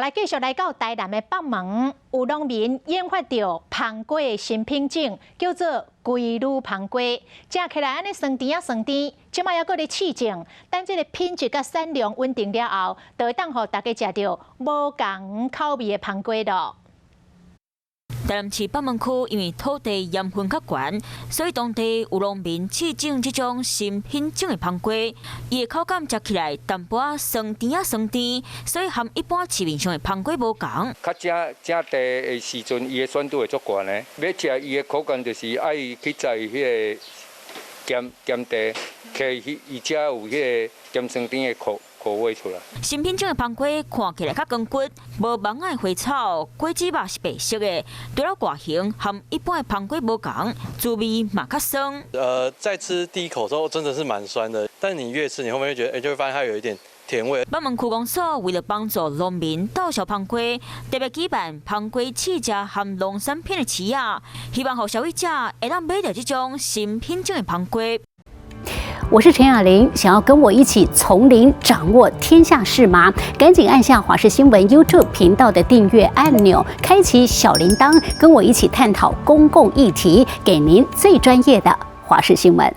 來繼續來到台南的北門，有農民研發著芳瓜的新品種，叫做龜女芳瓜，食起來按呢酸甜仔酸甜，這擺猶閣咧試種，等這个品質佮產量穩定了後，就會當予大家食著無仝口味的芳瓜囉。台南市北門區因為土地鹽分較懸，所以當地有農民試種這種新品種的芳瓜，伊的口感食起來淡薄仔酸甜仔酸甜，所以和一般市面上的芳瓜無仝。較正正地的時陣，伊的酸度會足懸的。欲食伊的口感，就是愛去在彼个鹹鹹地，揢彼伊才有彼个鹹酸甜的口味出來。新品種的芳瓜看起來較光骨，無網仔的花草，果子肉是白色的，除了外形和一般的芳瓜無仝，滋味嘛較酸。在吃第一口時候真的是蠻酸的，但你越吃，你後面會覺得，就會發現它有一點甜味。北門區公所為了幫助農民鬥銷芳瓜，特別舉辦芳瓜試食和農產品的市仔，希望予消費者會當買著這種新品種的芳瓜。我是陳雅玲，想要跟我一起從零掌握天下事嗎？趕緊按下華視新聞 YouTube 頻道的訂閱按鈕，開啟小鈴鐺，跟我一起探討公共議題，給您最專業的華視新聞。